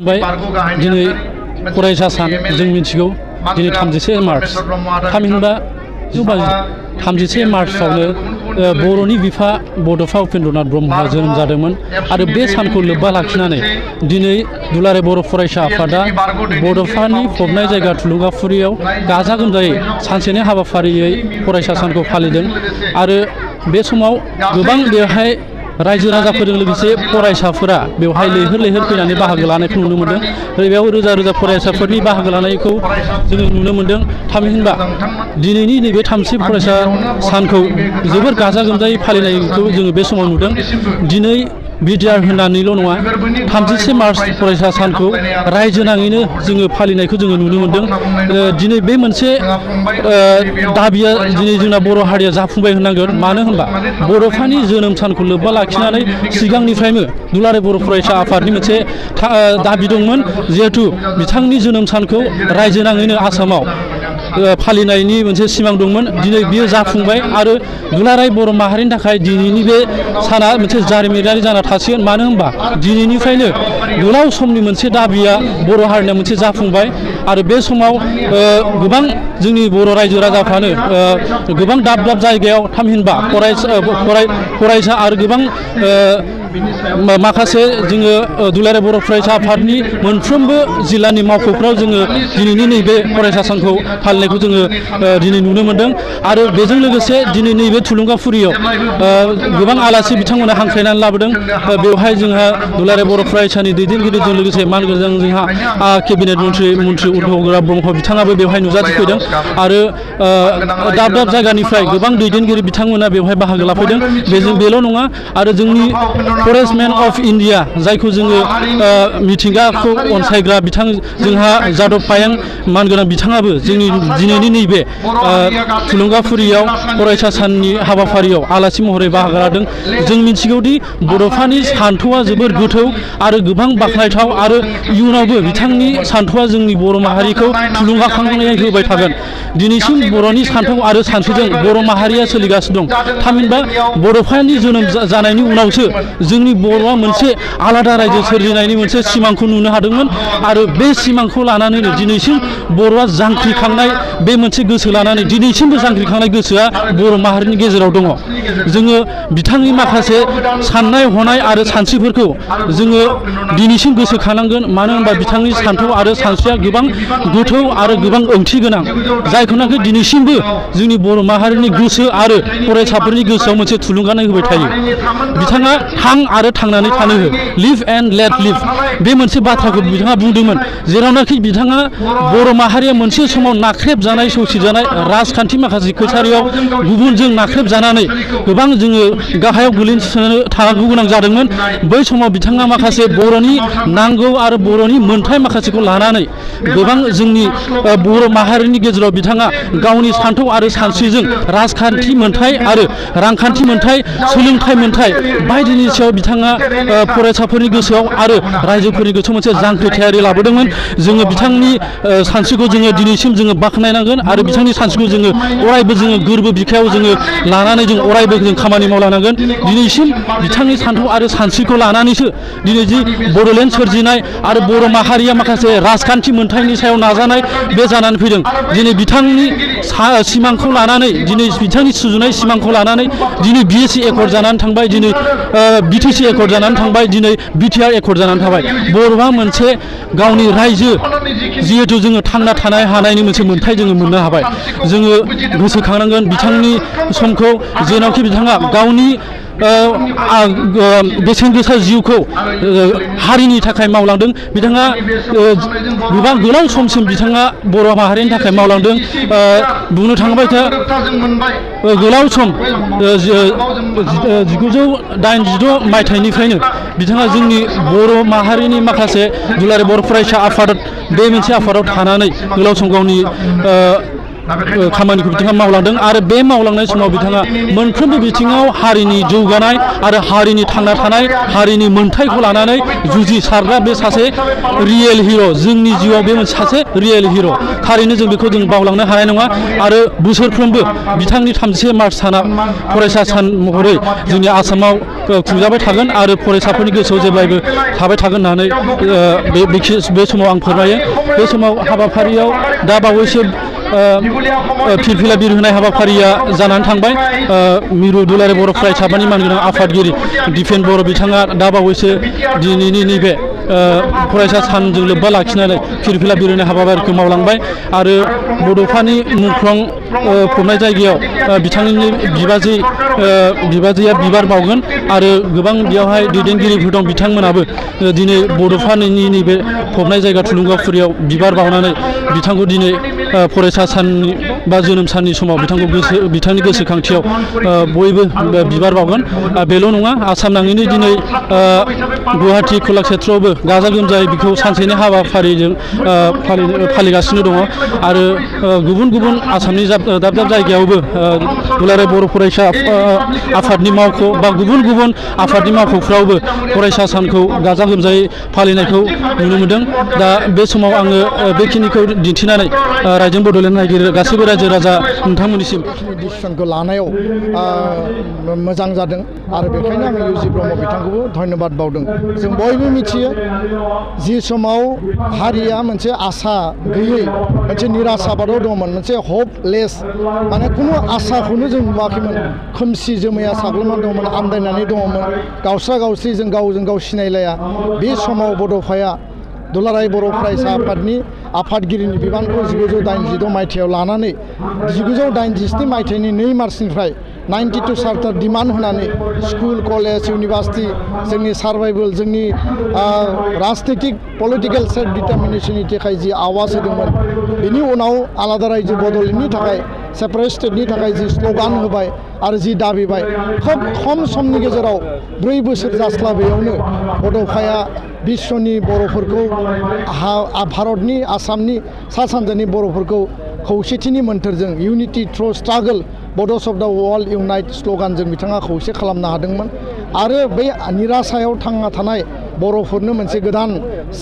दिनै फरायसा सान जों मिथिगौ दिनै 31 मार्च थामहिनबा 31 मार्चआवनो बर'नि बिफा बड'फा उपेन्द्रनाथ ब्रह्मआ जोनोम जादोंमोन आरो बे सानखौ लोब्बा लाखिनानै दिनै दुलाराय बर' फरायसा आफादा बड'फानि फबनाय जायगा थुलुंगाफुरियाव गाजा गोमजायै सानसेनि हाबाफारियै फरायसा सानखौ फालिदों आरो बे समाव गोबां बेवहाय रायजो राजाफोरजों लोगोसे फरायसाफोरा बेवहाय लैहोर लैहोर फैनानै बाहागो लानायखौ नुनो मोन्दों। बेयाव रोजा रोजा फरायसाफोरनि बाहागो लानायखौ जोङो नुनो मोन्दों। थामहिनबा दिनैनि नैबे 30 फरायसा सानखौ जोबोर गाजा गोमजायै फालिनायखौ जोङो बे समाव नुदों। दिनै बिटिआर होननानैल' नङा 31 मार्च फरायसा सानखौ रायजो नाङैनो जोङो फालिनायखौ जोङो नुनो मोन्दों। दिनै बे मोनसे दाबिया दिनै जोंना बर' हारिया जाफुंबाय होननांगोन। मानो होनबा बड'फानि जोनोम सानखौ लोब्बा लाखिनानै सिगांनिफ्रायनो दुलाराय बर' फरायसा आफादनि मोनसे दाबि दंमोन जिहेथु बिथांनि जोनोम सानखौ रायजो नाङैनो आसामाव फालिनायनि मोनसे सिमां दंमोन। दिनै बियो जाफुंबाय आरो दुलाराय बर' माहारिनि थाखाय दिनैनि बे साना मोनसे जारिमिनारि जाना थासिगोन। मानो होनबा दिनैनिफ्रायनो गोलाव समनि मोनसे दाबिया बर' हारिनि मोनसे जाफुंबाय आरो बे समाव गोबां जोंनि बर' रायजो राजाफ्रानो गोबां दाब दाब जायगायाव थामहिनबा फरायसा आरो गोबां माखासे जोङो दुलाराय बर' फरायसा आफादनि मोनफ्रोमबो जिल्लानि मावख'फ्राव जोङो दिनैनि नैबे फरायसा सानखौ फालिनायखौ जोङो दिनै नुनो मोन्दों आरो बेजों लोगोसे दिनै नैबे थुलुंगाफुरियाव गोबां आलासि बिथांमोना हांख्रायनानै लाबोदों। बेवहाय जोंहा दुलाराय बर' फरायसानि दैदेनगिरिजों लोगोसे मानगोनां जोंहा केबिनेट मन्त्रि उद्धव ब्रह्म बिथाङाबो बेवहाय नुजाथिफैदों आरो दाब दाब जायगानिफ्राय गोबां दैदेनगिरि बिथांमोना बेवहाय बाहागो लाफैदों। बेल' नङा आरो जोंनि फरेस्टमेन अफ इन्डिया जायखौ जोङो मिथिंगाखौ अनसायग्रा बिथां जोंहा जादब पायें मानगोनां बिथाङाबो जोंनि दिनैनि नैबे थुलुंगाफुरियाव फरायसा साननि हाबाफारियाव आलासि महरै बाहागो लादों। जों मिथिगौदि बड'फानि सान्थौआ जोबोर गोथौ आरो गोबां बाख्नायथाव आरो इयुनावबो बिथांनि सान्थौआ जोंनि बर' माहारिखौ थुलुंगाखांनाय होबाय थागोन। दिनैसिम बर'नि सान्थौ आरो सानस्रिजों बर' माहारिया सोलिगासिनो दं। थामहिनबा बड'फानि जोनोम जानायनि उनावसो जोंनि बर'आ मोनसे आलादा रायजो सोरजिनायनि मोनसे सिमांखौ नुनो हादोंमोन आरो बे सिमांखौ लानानैनो दिनैसिम बर'आ जांख्रिखांनाय बे मोनसे गोसो लानानै दिनैसिमबो जांख्रिखांनाय गोसोआ बर' माहारिनि गेजेराव दङ। जोङो बिथांनि माखासे साननाय हनाय आरो सानस्रिफोरखौ जोङो दिनैसिम गोसोखांनांगोन। मानो होनबा बिथांनि सान्थौ आरो सानस्रिया गोबां गोथौ आरो गोबां ओंथि गोनां जायखौनाखि दिनैसिमबो जोंनि बर' माहारिनि गोसो आरो फरायसाफोरनि गोसोआव मोनसे थुलुंगानाय होबाय थायो। बिथाङा थां आरो थांनानै थानो हो, लिभ एन्ड लेट लिभ, बे मोनसे बाथ्राखौ बिथाङा बुंदोंमोन। जेरावनाखि बिथाङा बर' माहारिया मोनसे समाव नाख्रेबजानाय सौसिजानाय राजखान्थि माखासे खोथारियाव गुबुनजों नाख्रेबजानानै गोबां जोङो गाहायाव गोलैसोनो थानांगौ गोनां जादोंमोन। बै समाव बिथाङा माखासे बर'नि नांगौ आरो बर'नि मोन्थाय माखासेखौ लानानै गोबां जोंनि बर' माहारिनि गेजेराव बिथाङा गावनि सान्थौ आरो सानस्रिजों राजखान्थि मोन्थाय आरो रांखान्थि मोन्थाय, सोलोंथाइ मोन्थाय बायदिनि सायाव बिथाङा फरायसाफोरनि गोसोआव आरो रायजोफोरनि गोसोआव मोनसे जांख्रिथायारि लाबोदोंमोन। जोङो बिथांनि सानस्रिखौ जोङो दिनैसिम जोङो बाख्नायनांगोन आरो बिथांनि सानस्रिखौ जोङो अरायबो जोङो गोरबो बिखायाव जोङो लानानै जों अरायबो जों खामानि मावलांनांगोन। दिनैसिम बिथांनि सान्थौ आरो सानस्रिखौ लानानैसो दिनै जि बड'लेण्ड सोरजिनाय आरो बर' माहारिया माखासे राजखान्थि मोन्थायनि सायाव नाजानाय बे जानानै फैदों। दिनै बिथांनि सिमांखौ लानानै दिनै बिथांनि सुजुनाय सिमांखौ लानानै दिनै BSc एकर्ड जानानै थांबाय, दिनै BTC एकर्ड जानानै थांबाय, दिनै BTR एकर्ड जानानै थाबाय। बर'आ मोनसे गावनि रायजो जिहेथु जोङो थांना थानो हानायनि मोनसे मोन्थाय जोङो मोननो हाबाय। जोङो गोसोखांनांगोन बिथांनि समखौ जेरावखि बिथाङा गावनि बेसेन गोसा जिउखौ हारिनि थाखाय मावलांदों। बिथाङा गोबां गोलाव समसिम बिथाङा बर' माहारिनि थाखाय मावलांदों। बुंनो थाङोब्ला गोलाव सम 1986 मायथाइनिफ्रायनो बिथाङा जोंनि बर' माहारिनि माखासे दुलाराय बर' फरायसा आफाद बे मोनसे आफादाव थानानै गोलाव सम गावनि खामानिखौ बिथाङा मावलांदों आरो बे मावलांनाय समाव बिथाङा मोनफ्रोमबो बिथिङाव हारिनि जौगानाय आरो हारिनि थांना थानाय हारिनि मोनथायखौ लानानै जुजिसारग्रा बे सासे रियेल हिर' जोंनि जिउआव बे मोनसे सासे रियेल हिर' थारैनो जों बेखौ जों बावलांनो हानाय नङा आरो बोसोरफ्रोमबो बिथांनि 31 मार्च साना फरायसा सान महरै जोंनि आसामाव खुंजाबाय थागोन आरो फरायसाफोरनि गोसोआव जेब्लायबो थाबाय थागोन होननानै बे समाव आं फोरमायो। बे समाव हाबाफारियाव दा बावैसो फिरफिला बिर होनाय हाबाफारिया जानानै थांबाय। मिरु दुलाराय बर' फरायसा आफादनि मानगोनां आफादगिरि दिपेन बर' बिथाङा दा बावैसो दिनैनि नैबे फरायसा सानजों लोब्बा लाखिनानै फिरफिला बिर होनाय हाबाफारिखौ मावलांबाय आरो बड'फानि मुंख्लं फबनाय जायगायाव बिथांनि बिबाजैया बिबार बावगोन आरो गोबां बेयावहाय दैदेनगिरिफोर दं बिथांमोनाबो दिनै बड'फानि नैबे फबनाय जायगा थुलुंगाफुरियाव बिबार बावनानै बिथांखौ दिनै फरायसा साननि बा जोनोम साननि समाव बिथांनि गोसोखांथियाव बयबो बिबार बावगोन। बेल' नङा आसाम नाङैनो दिनै गुवाहाटि कलाक्षेत्रआवबो गाजा गोमजायै बेखौ सानसेनि हाबाफारिजों फालिगासिनो दङ आरो गुबुन गुबुन आसामनि दाब दाब जायगायावबो दुलाराय बर' फरायसा आफादनि मावख' बा गुबुन गुबुन आफादनि मावख'फ्रावबो फरायसा सानखौ गाजा गोमजायै फालिनायखौ नुनो मोनदों। दा बे समाव आङो बेखिनिखौ दिन्थिनानै रायजो बड'लेण्ड नायगिरि गासैबो रायजो राजा नोंथांमोननिसिम डिसिसनखौ लानायाव मोजां जादों आरो बेखायनो आङो इउ जि ब्रह्म बिथांखौबो धन्यबाद बावदों। जों बयबो मिथियो जि समाव हारिया मोनसे आसा गैयै मोनसे निराशाबादाव दंमोन, मोनसे हपलेस माने खुनु आसाखौनो जों नुवाखैमोन, खोमसि जोमैया साग्लोबनानै दंमोन, आन्दायनानै दङमोन, गावस्रा गावस्रि जों गावजों गाव सिनायलाया। बे समाव बड'फाया दुलाराय बर' फरायसा आफादनि आफादगिरिनि बिबानखौ 1986 मायथाइयाव लानानै 1987 मायथाइनि 2 मार्चनिफ्राय 92 चार्टार डिमान्ड होनानै स्कुल कलेज इउनिभार्सिटि जोंनि सार्भाइभेल जोंनि राजनितिक पलिटिकेल सेल्फ डिटारमिनेसननि थाखाय जि आवाज होदोंमोन, बेनि उनाव आलादा रायजो बड'लेण्डनि थाखाय सेपारेट स्टेटनि थाखाय जि स्ल'गान होबाय आरो जि दाबिबाय, खोब खम समनि गेजेराव 4 बोसोर जास्लाबैयावनो बड'फाया बिश्वनि बर'फोरखौ भारतनि आसामनि सा सानजानि बर'फोरखौ खौसेथिनि मोन्थोरजों unity through struggle Bodos of the world unite स्ल'गानजों बिथाङा खौसे खालामनो हादोंमोन आरो बै निराशायाव थांना थानाय बर'फोरनो मोनसे गोदान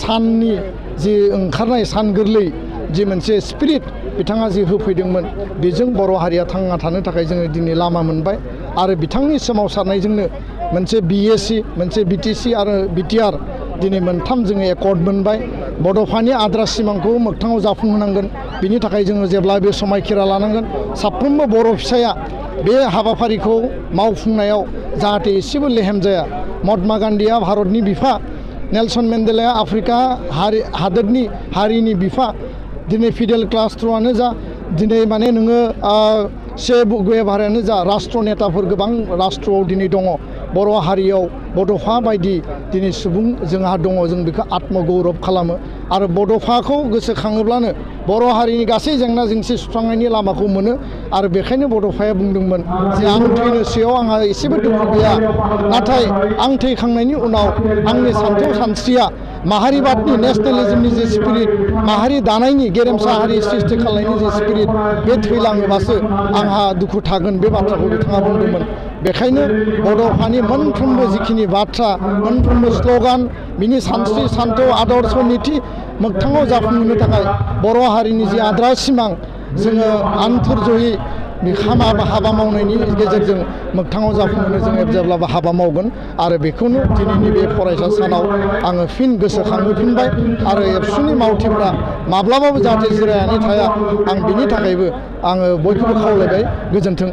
साननि जि ओंखारनाय सान गोरलै जि मोनसे स्पिरिट बिथाङा जि होफैदोंमोन, बेजों बर' हारिया थांना थानो थाखाय जोङो दिनै लामा मोनबाय आरो बिथांनि सोमावसारनायजोंनो मोनसे BSc, मोनसे BTC आरो BTR दिनै 3 जोङो एकर्ड मोनबाय। बड'फानि आद्रा सिमांखौ मोगथाङाव जाफुंहोनांगोन, बिनि थाखाय जोङो जेब्लाबो समायखिरा लानांगोन। साफ्रोमबो बर' फिसाया बे हाबाफारिखौ मावफुंनायाव जाहाथे एसेबो लेहेम जाया। महात्मा गान्धीया भारतनि बिफा, नेलसन मेन्डेलाया आफ्रिका हादोरनि हारिनि बिफा, दिनै फिडेल कास्ट्र'आनो जा, दिनै माने नोङो से गुवेभारायानो जा, राष्ट्र नेताफोर गोबां राष्ट्रआव दिनै दङ। बर' हारियाव बड'फा बायदि दिनै सुबुं जोंहा दङ, जों बेखौ आत्मगौरब खालामो आरो बड'फाखौ गोसोखाङोब्लानो बर' हारिनि गासै जेंना जेंसि सुस्रांनायनि लामाखौ मोनो आरो बेखायनो बड'फाया बुंदोंमोन जे आं थैनोसैयाव आंहा एसेबो दुखु गैया, नाथाय आं थैखांनायनि उनाव आंनि सान्थौ सानस्रिया माहारिबादनि नेसनेलिजमनि जे स्पिरिट, माहारि दानायनि गेरेमसा हारि सृष्टि खालामनायनि जे स्पिरिट, बे थैलाङोबासो आंहा दुखु थागोन, बे बाथ्राखौ बिथाङा बुंदोंमोन। बेखायनो बड'फानि मोनफ्रोमबो जिखिनि बाथ्रा, मोनफ्रोमबो स्ल'गान, बिनि सानस्रि सान्थौ आदर्श नीति मोगथाङाव जाफुंहोनो थाखाय बर' हारिनि जि आद्रा सिमां जोङो आन्थोर जयै हाबा मावनायनि गेजेरजों मोगथाङाव जाफुंहोनो जोङो जेब्लाबो हाबा मावगोन आरो बेखौनो दिनैनि बे फरायसा सानाव आङो फिन गोसोखांहोफिनबाय आरो एबसुनि मावथिफ्रा माब्लाबाबो जाहाथे जिरायनानै थाया, आं बिनि थाखायबो आङो बयखौबो खावलायबाय। गोजोन्थों।